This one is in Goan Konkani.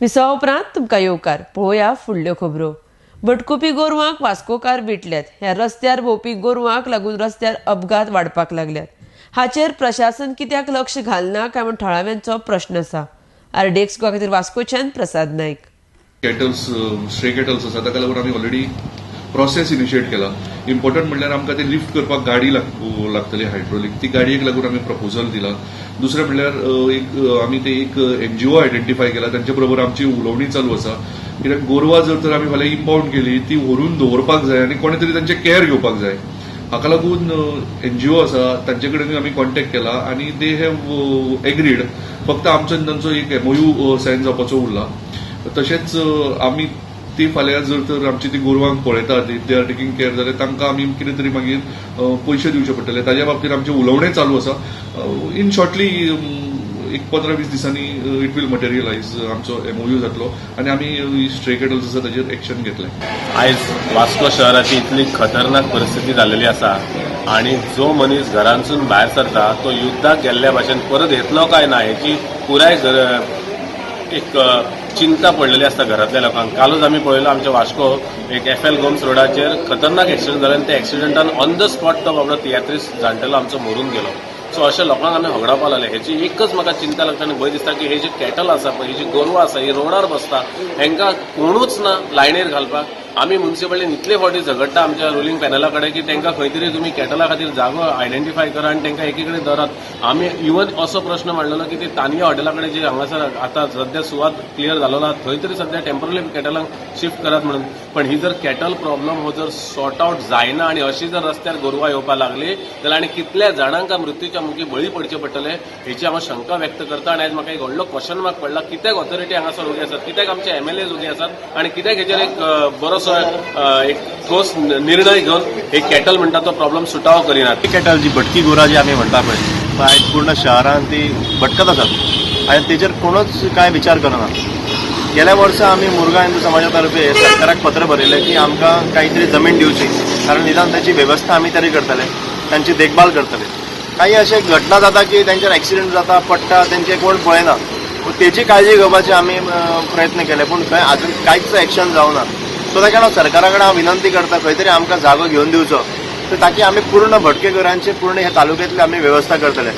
विसवा उपरांत तुमकां येवकार. पळोवया फुडल्यो खबरो. भटकुपी गोरवांक वास्कोकार विटल्यात. ह्या रस्त्यार भोंवपी गोरवांक लागून रस्त्यार अपघात वाडपाक लागल्यात. हाचेर प्रशासन कित्याक लक्ष घालना काय म्हूण थळाव्यांचो प्रश्न आसा. आरडीएक्स गोवा खातीर वास्कोच्यान प्रसाद नायक. कॅटल्स, स्ट्रे कॅटल्स आसा, ताका लागून आमी ऑलरेडी प्रोसेस इनिशिएट केला. इम्पॉर्टंट म्हणल्यार आमकां ते लिफ्ट करपाक गाडी लागतली हायड्रोलीक. ती गाडयेक लागून आमी प्रपोजल दिला. दुसरें म्हणल्यार एक आमी ते एक एनजीओ आयडेंटिफाय केला. तांचे बरोबर आमची उलोवणी चालू आसा, कित्याक गोरवां जर तर आमी फाल्यां इम्पावंड केली, ती व्हरून दवरपाक जाय आनी कोणे तरी तांचे कॅर घेवपाक जाय. हाका लागून एनजीओ आसा, तांचे कडेन आमी कॉन्टेक्ट केला आनी they have agreed. फक्त आमचो आनी तांचो एक एमओयू सायन जावपाचो उरला. तशेंच आमी ती फाल्यां जर तर आमची ती गोरवांक पळयतात, they are taking care, जाल्यार तांकां आमी कितें तरी मागीर पयशे दिवचे पडटले. ताज्या बाबतीत आमचें उलोवणें चालू आसा. इन शॉर्टली एक 15-20 दिसांनी it will materialise. आमचो एमओयू जातलो आनी आमी स्ट्रे कॅटल्स आसा ताजेर एक्शन घेतले. आयज वास्को शहराची इतली खतरनाक परिस्थिती जाल्लेली आसा आणि जो मनीस घरांतसून भायर सरता तो युद्धाक गेल्ल्या भाशेन परत येतलो काय ना हेची पुराय एक चिंता पडलेली आसता घरांतल्या लोकांक. कालूच आमी पळयलो, आमच्या वास्को एक एफ एल गोम्स रोडाचेर खतरनाक एक्सिडंट जालो आनी त्या एक्सिडंटान ऑन the spot तो बाबडो तियात्रीस जाणटेलो आमचो मरून गेलो. सो अशें लोकांक आमी होगडावपा लागले. हेची एकच म्हाका चिंता लागता आनी भंय दिसता की हे जे कॅटल आसा पळय, ही जी गोरवां आसा, ही रोडार बसता, हेंकां कोणूच ना लायनीर घालपाक. आमी म्युन्सिपालिटीन इतले फावटी झगडटा आमच्या रुलींग पॅनला कडेन की तांकां खंय तरी तुमी कॅटला खातीर जागो आयडेंटिफाय करा आनी तांकां एकी कडेन दवरात. आमी इवन असो प्रश्न मांडलेलो की ते तानिया हॉटेला कडेन जे हांगासर आतां सध्या सुवात क्लियर जालो ना, थंय तरी सध्या टेम्पररी कॅटलांक शिफ्ट करात म्हणून. पण ही जर कॅटल प्रॉब्लम हो जर सॉर्ट आउट जायना आनी अशी जर रस्त्यार गोरवां येवपाक लागली जाल्यार आनी कितल्या जाणांक मृत्यूच्या मुखी बळी पडचे पडटले हेची हांव शंका व्यक्त करता. आनी आयज म्हाका एक व्हडलो क्वेश्चन मार्क पडला, कित्याक ऑथॉरिटी हांगासर उगी आसात, कित्याक आमचे एमएलए उगी आसात आनी कित्याक हेचेर एक बरोसो एक ठोस निर्णय घेवन एक कॅटल म्हणटा तो प्रॉब्लम सुटावो करिनात. कॅटल जी भटकी गोरां जी आमी म्हणटा पळय, आयज पूर्ण शहरान ती भटकत आसात आनी तेजेर कोणूच कांय विचार करना. गेल्या वर्सा आमी मुरगांव हिंदू समाजा तर्फे सरकाराक पत्र बरयलें की आमकां कांय तरी जमीन दिवची, कारण निदान ताची वेवस्था आमी तरी करतले, तांची देखभाल करतले. काही अशे घटना जाता की तेंचेर एक्सिडंट जाता, पडटा, तेंचे कोण पळयना. पूण तेची काळजी घेवपाची आमी प्रयत्न केले, पूण खंय अजून कांयच एक्शन जावना. सो ताका लागून सरकारा कडेन हांव विनंती करता, खंय तरी आमकां जागो घेवन दिवचो, तर ताकी आमी पूर्ण भटके घरांची पूर्ण ह्या तालुक्यातली आमी वेवस्था करतले.